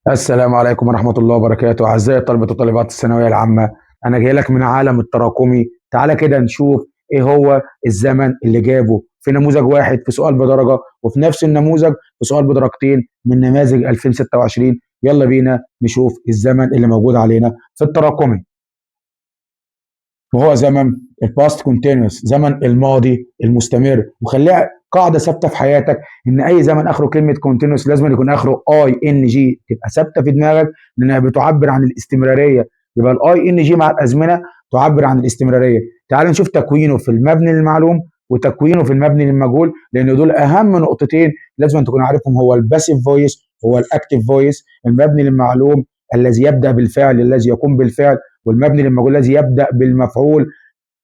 السلام عليكم ورحمة الله وبركاته، أعزائي طلبة وطالبات الثانوية العامة. أنا جاي لك من عالم التراكمي. تعالى كده نشوف إيه هو الزمن اللي جابه في نموذج واحد في سؤال بدرجة، وفي نفس النموذج في سؤال بدرجتين من نماذج 2026. يلا بينا نشوف الزمن اللي موجود علينا في التراكمي، وهو زمن ال past continuous، زمن الماضي المستمر. وخليها قاعدة ثابتة في حياتك ان اي زمن اخره كلمة continuous لازم يكون اخره ing، تبقى ثابتة في دماغك لانها بتعبر عن الاستمراريه. يبقى ال ing مع الازمنة تعبر عن الاستمراريه. تعال نشوف تكوينه في المبني للمعلوم وتكوينه في المبني للمجهول، لان دول اهم نقطتين لازم تكون عارفهم، هو ال passive voice، هو ال active voice. المبني للمعلوم الذي يبدا بالفاعل الذي يقوم بالفعل، والمبني للمجهول الذي يبدا بالمفعول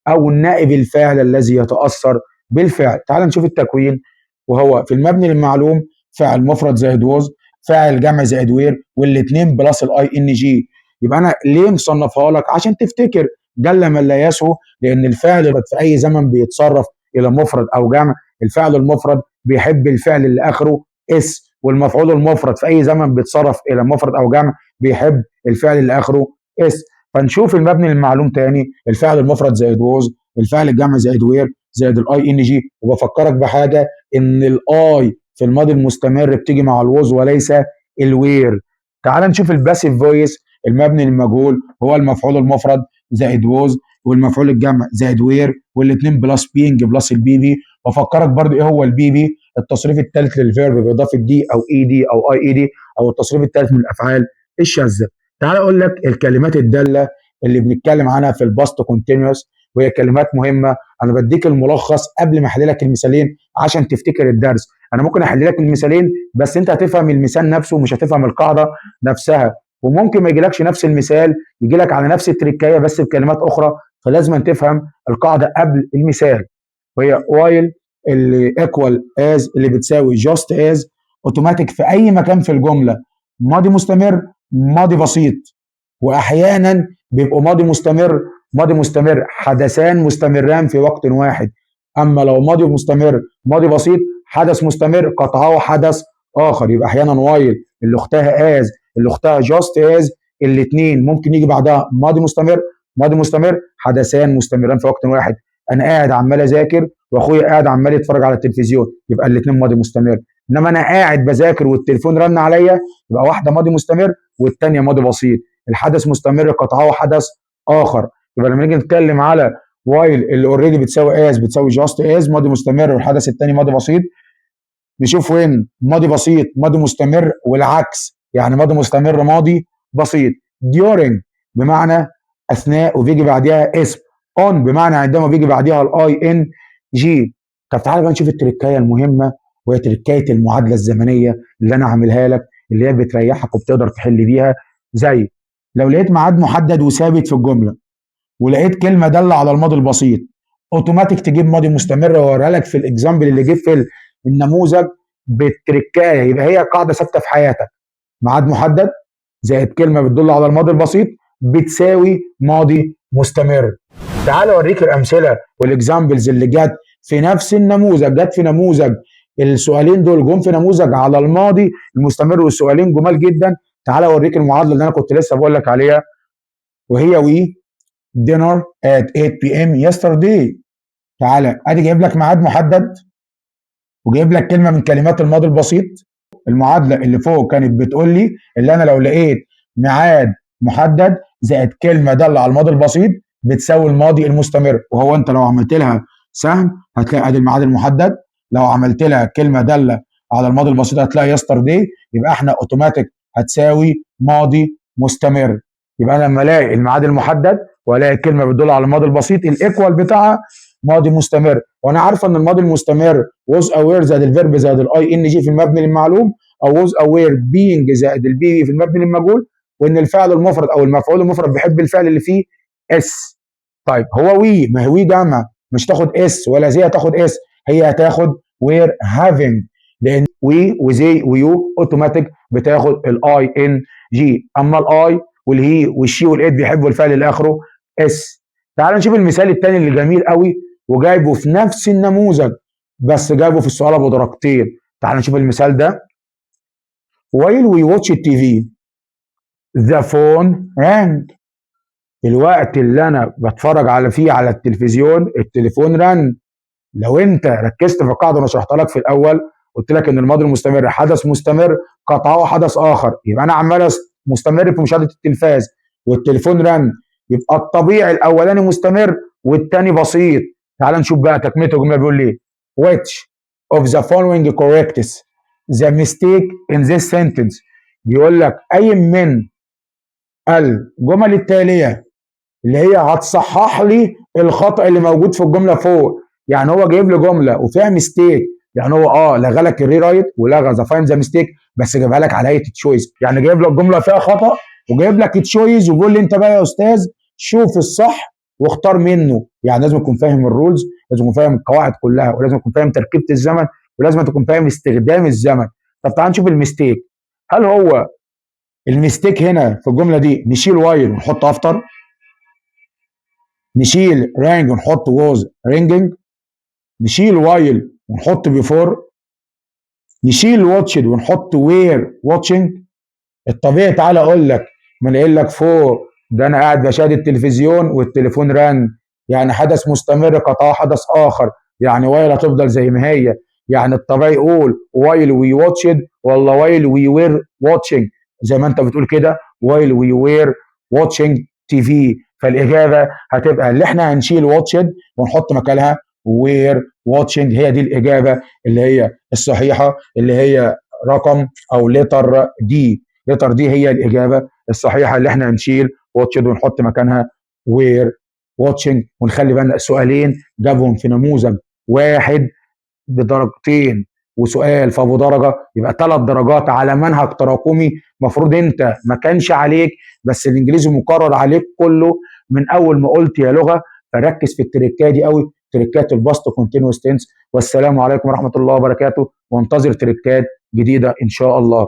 او النائب الفاعل الذي يتاثر بالفعل. تعال نشوف التكوين، وهو في المبني للمعلوم فاعل مفرد زائد was، فاعل جمع زائد were، والاثنين plus ال ing. يبقى انا ليه مصنفها لك؟ عشان تفتكر، جل من لا يسهو، لان الفاعل في اي زمن بيتصرف الى مفرد او جمع. الفاعل المفرد بيحب الفعل اللي اخره s، والمفعول المفرد في اي زمن بيتصرف الى مفرد او جمع بيحب الفعل اللي اخره s. فنشوف المبني للمعلوم تاني: الفاعل المفرد زائد was، الفاعل الجمع زائد were، زائد ال ing. وبفكرك بحاجه، ان ال I في الماضي المستمر بتيجي مع ال was وليس ال were. تعال نشوف ال passive voice، المبني للمجهول، هو المفعول المفرد زائد was، والمفعول الجمع زائد were، والاثنين plus being plus ال PP. وافكرك برضو ايه هو ال PP؟ التصريف الثالث لل verb باضافة d او ed او ied، او التصريف الثالث من الافعال الشاذه. تعال اقول لك الكلمات الدالة اللي بنتكلم عنها في ال past continuous، وهي كلمات مهمه. انا بديك الملخص قبل ما احل لك المثالين عشان تفتكر الدرس. انا ممكن احل لك المثالين، بس انت هتفهم المثال نفسه ومش هتفهم القاعدة نفسها، وممكن ما يجيلكش نفس المثال، يجي لك على نفس التركايه بس بكلمات اخرى، فلازم تفهم القاعدة قبل المثال. وهي while اللي equal as، اللي بتساوي just as، اوتوماتيك في اي مكان في الجملة ماضي مستمر، ماضي بسيط، واحيانا بيبقوا ماضي مستمر، ماضي مستمر، حدثان مستمران في وقت واحد. اما لو ماضي مستمر، ماضي بسيط، حدث مستمر قطعه حدث اخر. يبقى احيانا while اللي اختها as، اللي اختها just as، الاثنين ممكن يجي بعدها ماضي مستمر، ماضي مستمر، حدثان مستمران في وقت واحد. انا قاعد عمال اذاكر واخويا قاعد عمال يتفرج على التلفزيون، يبقى الاثنين ماضي مستمر. انما انا قاعد بذاكر والتليفون رن عليا، يبقى واحدة ماضي مستمر والثانية ماضي بسيط، الحدث مستمر قطعه حدث اخر. يبقى لما نيجي نتكلم على while اللي already بتساوي as، بتساوي just as، ماضي مستمر والحدث الثاني ماضي بسيط. نشوف when، ماضي بسيط، ماضي مستمر، والعكس، يعني ماضي مستمر، ماضي بسيط. during بمعنى اثناء وبيجي بعديها اسم. on بمعنى عندما، بيجي بعديها ال ing. طب تعالى بقى نشوف التركايه المهمه، وهي تركايه المعادلة الزمنية اللي انا عاملها لك، اللي هي بتريحك وبتقدر تحل بيها. زي لو لقيت ميعاد محدد وثابت في الجملة ولقيت كلمة داله على الماضي البسيط، اوتوماتيك تجيب ماضي مستمر، واوريها لك في ال example اللي جه في النموذج بالتركايه. يبقى هي قاعدة ثابتة في حياتك: ميعاد محدد زائد كلمة بتدل على الماضي البسيط بتساوي ماضي مستمر. تعال اوريك الامثلة وال examples اللي جت في نفس النموذج. جت في نموذج، السؤالين دول جم في نموذج على الماضي المستمر، والسؤالين جمال جدا. تعال اوريك المعادلة اللي انا كنت لسه بقول لك عليها، وهي we dinner at 8 p.m. yesterday. تعالى، ادي جايب لك ميعاد محدد وجايب لك كلمة من كلمات الماضي البسيط. المعادلة اللي فوق كانت بتقول لي اللي انا لو لقيت ميعاد محدد زائد كلمة داله على الماضي البسيط بتساوي الماضي المستمر. وهو انت لو عملت لها سهم هتلاقي ادي الميعاد المحدد، لو عملت لها كلمة داله على الماضي البسيط هتلاقي yesterday، يبقى احنا اوتوماتيك هتساوي ماضي مستمر. يبقى انا لما الاقي الميعاد المحدد والاقي كلمة بتدل على الماضي البسيط، ال equal بتاعها ماضي مستمر. وانا عارفه ان الماضي المستمر was او were زائد ال verb زائد ال ing في المبني للمعلوم، او was او were being زائد ال PP في المبني للمجهول، وان الفاعل المفرد او المفعول المفرد بيحب الفعل اللي فيه s. طيب هو we، ما هي we جمع، مش تاخد s ولا they هتاخد s، هي هتاخد were having، لان we و they و you اوتوماتيك بتاخد ال ing، اما ال I وال he وال she وال it بيحبوا الفعل اللي اخره s. تعال نشوف المثال الثاني اللي جميل قوي وجايبه في نفس النموذج، بس جايبه في السؤال ابو درجتين. تعال نشوف المثال ده: while we watch ال TV. the phone rang. الوقت اللي انا بتفرج على فيه على التلفزيون التليفون رن. لو انت ركزت في القاعدة انا شرحتها لك في الاول، قلت لك ان الماضي المستمر حدث مستمر قطعه حدث اخر، يبقى انا عمال مستمر في مشاهده التلفاز والتليفون رن، يبقى الطبيعي الاولاني مستمر والتاني بسيط. تعال نشوف بقى تكمله الجمله بيقول لي which of the following corrects the mistake in this sentence. بيقول لك اي من الجمل التالية اللي هي هتصحح لي الخطا اللي موجود في الجملة فوق. يعني هو جايب لي جملة وفيها mistake، يعني هو لغى لك ال rewrite ولغى the find the mistake، بس جابها لك على هيئة choice. يعني جايب لك جملة فيها خطا وجايب لك choice وبيقول لي انت بقى يا استاذ شوف الصح واختار منه. يعني لازم تكون فاهم ال rules، لازم تكون فاهم القواعد كلها، ولازم تكون فاهم تركيبه الزمن، ولازم تكون فاهم استخدام الزمن. طب تعال نشوف ال mistake. هل هو ال mistake هنا في الجملة دي نشيل while ونحط after، نشيل rang ونحط was ringing، نشيل while ونحط before، نشيل watched ونحط were watching؟ الطبيعي تعالى اقول لك، ما انا قايل لك فوق ده انا قاعد بشاهد التلفزيون والتليفون رن، يعني حدث مستمر قطعه حدث اخر، يعني while هتفضل زي ما هي. يعني الطبيعي يقول while we watched ولا while we were watching، زي ما انت بتقول كده while we were watching TV. فالاجابه هتبقى اللي احنا هنشيل watched ونحط مكانها were watching. هي دي الاجابة اللي هي الصحيحة، اللي هي رقم او letter D. letter D هي الاجابة الصحيحه، اللي احنا هنشيل watched ونحط مكانها were watching. ونخلي بالنا سؤالين جابهم في نموذج واحد بدرجتين وسؤال فابو درجه، يبقى 3 درجات على منهج تراكمي. المفروض انت ما كانش عليك، بس الانجليزي مقرر عليك كله من اول ما قلت يا لغه، فركز في التريكات دي قوي، تريكات ال past continuous tense. والسلام عليكم ورحمة الله وبركاته، وانتظر تريكات جديدة ان شاء الله.